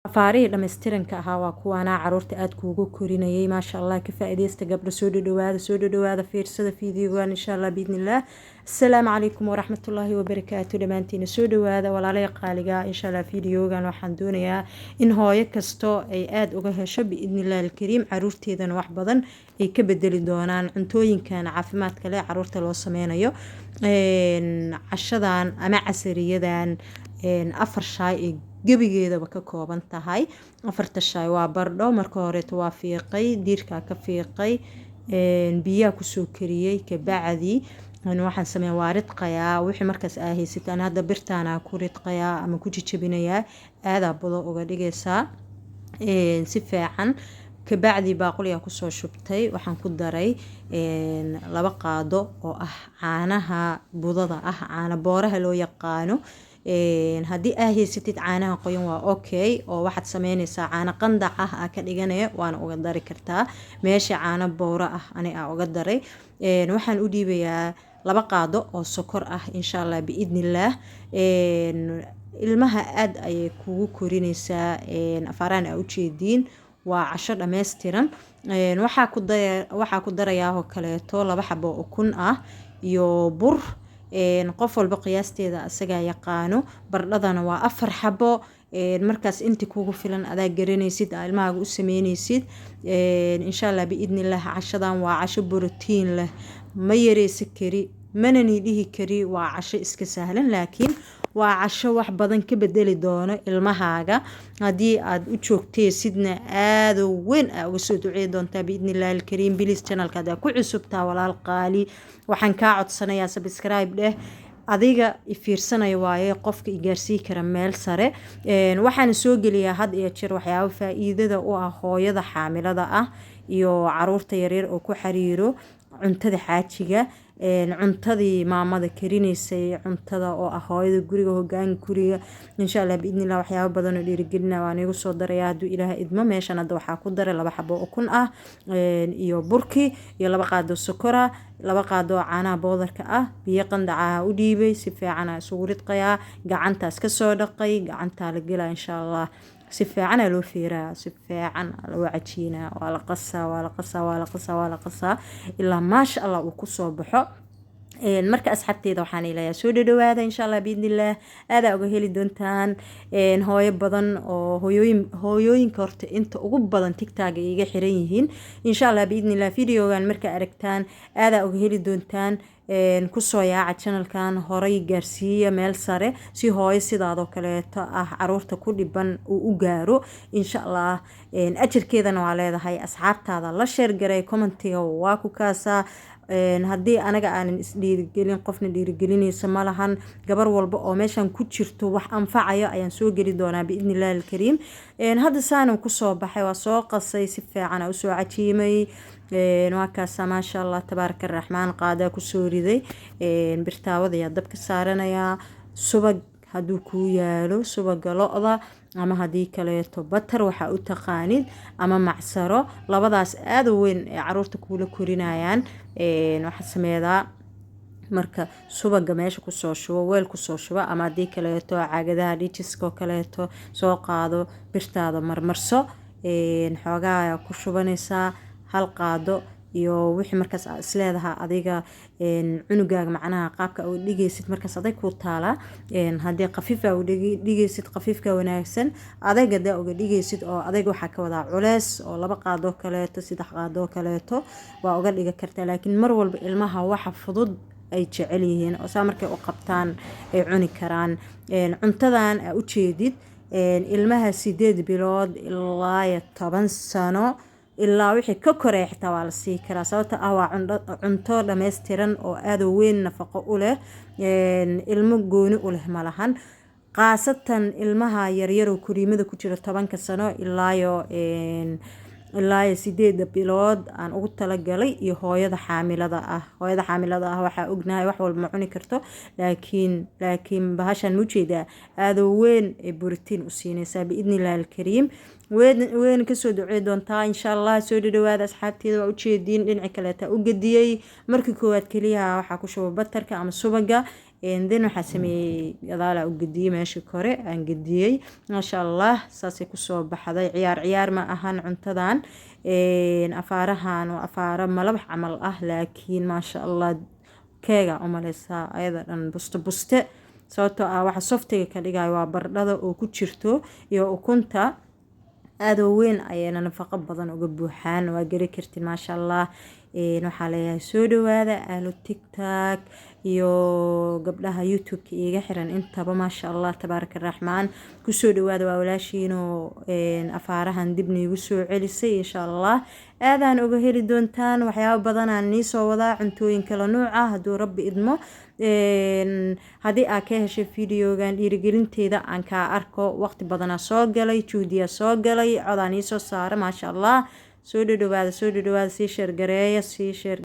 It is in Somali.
Afaarihii dhammaystiranka ahaa waa kuwaanaa caruurta aada kuugu korinayay, maasha Allah. Ka faa-iideysta, gabdho. Soo dhadhawaada, soo dhadhawaada, fiirsada fiidiyogan, insha Allah, biidnillaah. Asalaamu calaykum waraxmatullaahi wabarakaatu. Dhammaantiina soo dhawaada, walaalaya qaaliga. Insha Allah fiidiyogan waxaan doonayaa in hooyo kasto ay aada uga hesho, biidnillahi alkariim, caruurteedana wax badan ay ka bedeli doonaan cuntooyinkan caafimaadka leh caruurta loo sameynayo. Cashadan ama casariyadan afar shaay ay gebigeedaba ka kooban tahay. Afarta shaay waa bardho. Marka horeeto waa fiiqay, diirkaa ka fiiqay, biyaha kusoo kariyey. Kabacdi waxaan sameeya waa ridqayaa wixii markaas aa haysataan. Hadda birtaanaa ku ridqayaa ama ku jijabinayaa, aadaa budo uga dhigaysaa si fiican. Kabacdi baaquligaa kusoo shubtay. Waxaan ku daray 2 qaado oo ah caanaha budada ah, caano booraha loo yaqaano. Haddii aa haysatid caanaha qoyan waa okay, oo waxaad sameynaysaa caano qandac ah aa ka dhiganaya, waana uga dari kartaa meesha caano booro ah. Ani aa uga daray. Waxaan u dhiibayaa 2 qaado oo sokor ah, insha Allah, biidnillaah. Ilmaha aada ayay kugu korinaysaa afaaraan aa ujeediin, waa casho dhammaystiran. Waxaa ku darayaa oo kaleeto 2 xabo ukun ah iyo bur. Qof walba qiyaasteeda asagaa yaqaano. Bardhadana waa 4 xabo. Markaas inti kugu filan adaa garanaysid aa ilmahaaga u sameynaysid, insha Allah, biidnillaah. Cashadan waa casho borotiin leh, ma yareysa kari manani dhihi kari waa casho iska sahlan, laakiin waa casho wax badan ka bedeli doono ilmahaaga. Haddii aad u joogteysidna, aada weyn aa uga soo ducey doontaa, biidnillahi alkariim. Please, channelka hadaa ku cusubtaa, walaal qaali, waxaan kaa codsanayaa subscribe dheh. Adiga ifiirsanaya waaye qofka igaarsii kara meel sare. Waxaana soo geliyaa had iyo jeer waxyaabo faa-iidada u ah hooyada xaamilada ah iyo caruurta yaryar oo ku xiriiro cuntada xaajiga, cuntadii maamada karinaysay, cuntada oo ah hooyada guriga, hogaanka guriga. Insha Allah, biidnillah, waxyaabo badan oo dhiirigelina waan igu soo daraya hadduu Ilaaha idmo. Meeshan hadda waxaa ku daray 2 xabo ukun ah iyo burki iyo 2 qaado sokora, 2 qaado caanaha boodarka ah, biyo qandacaha u dhiibay. Si fiican isugu ridqayaa, gacantaas kasoo dhaqay, gacantaa la gelaa, insha Allah. Si fiicanaa loo feeraa, si fiican loo cajiinaa, waa la qasaa, waa la qasaa, waa la qasaa, waa la qasaa ilaa maasha Allah uu kusoo baxo. Marka asxaabteeda waxaan ilayaa soo dhadhawaada, insha Allah, biidnillaah. Aadaa uga heli doontaan. Hooyo badan oo hooyooyin, hooyooyinka horta inta ugu badan TikTok iga xiran yihiin. Insha Allah, biidnillah, videogan markaa aragtaan aadaa uga heli doontaan. Kusoo yaaca channelkan, horay gaarsiiya meel sare si hooyo sidaadoo kaleeto ah caruurta ku dhiban uu u gaaro, insha Allah. Ajarkeedana waa leedahay. Asxaabtaada la share garay, commentiga waa ku kaasaa. Haddii anaga aanan isdhiirigelin, qofna dhiirigelinaysa ma lahan. Gabar walba oo meeshan ku jirto wax anfacayo ayaan soo geli doonaa, biidnillahi alkariim. Hadda saanan kusoo baxay, waa soo qasay, si fiican aa usoo cajiimay. Waa kaasa, maasha Allah, tabaaraka araxmaan. Qaadaa kusoo riday, birtaawada ayaa dabka saaranayaa. Subag hadduu kuu yaalo, subaga lo-da, ama haddii kaleeto butter waxaa u taqaanid, ama macsaro, labadaas aada u weyn ee caruurta kuula korinayaan. Waxaad sameedaa marka subaga meesha kusoo shubo, weel kusoo shubo, ama haddii kaleeto caagadaha dhijiska oo kaleeto soo qaado, birtaada marmarso, xoogaa ku shubanaysaa hal qaado iyo wixii markaas aa isleedaha adiga cunugaaga. Macnaha qaabka u dhigaysid markaas adag kuu taalaa. Haddii khafiif aa u dhigaysid, khafiifka wanaagsan. Adayg hadaa uga dhigaysid, oo adayg waxaa ka wadaa culeys, oo 2 qaadoo kaleeto, 3 qaadoo kaleeto waa uga dhigi kartaa. Laakiin mar walba ilmaha waxa fudud ay jecel yihiin oo saa markay u qabtaan ay cuni karaan. Cuntadan aa ujeedid, ilmaha 8 bilood ilaa iyo 10 sano ilaa wixii ka koreya xitaa waa la sii karaa, sababta ah waa cunto dhammaystiran oo aada u weyn, nafaqo u leh, ilmo gooni u leh malahan. Khaasatan ilmaha yaryar oo koriimada ku jira, 10-ka sano ilaayo 8 bilood aan ugu talagalay, iyo hooyada xaamilada ah. Hooyada xaamilada ah waxaa ognahay wax walba ma cuni karto, laakiin bahashan mujeedaa aada weyn ay borotiin u siinaysaa, biidnillahi alkariim. Weyna kasoo ducey doontaa, insha Allah. Soo dhadhawaada, asxaabteeda. Waa ujeediin, dhinaci kaleeta u gediyey. Markii koowaad keliyaha waxaa ku shuba butterka ama subaga. Then waxaa sameeyey, gadaalaa u gediyey, meeshii kore aan gediyey. Maasha Allah, saasay kusoo baxday. Ciyaar ciyaar ma ahan cuntadan. Afaarahan waa afaaro malabax camal ah, laakiin maasha Allah, keega umaleysaa ayada dhan buste buste, sababtoo ah waxa softiga ka dhigayo waa baradhada oo ku jirto iyo ukunta. Aada oo weyn ayayna nafaqo badan uga buuxaan, waa geli kartin, maasha Allah. Waxaa leeyahay soo dhawaada ahlu TikTok iyo gabdhaha YouTube-ka iiga xiran intaba. Maasha Allah, tabaaraka raxmaan, kusoo dhawaada. Waa walaashiinoo afaarahan dib niigu soo celisay. Insha Allah aadaan uga heli doontaan, waxyaabo badanaan nii soo wadaa, cuntooyin kala nuuc ah hadduu Rabbi idmo. Haddii aa ka heshay videogan, dhiirigelinteeda aan kaa arko. Waqti badanaa soo galay, juhdiyaa soo galay, codaan iisoo saara. Maasha Allah, soo dhadhawaada, soo dhadhawaada, sii share gareeya, sii share.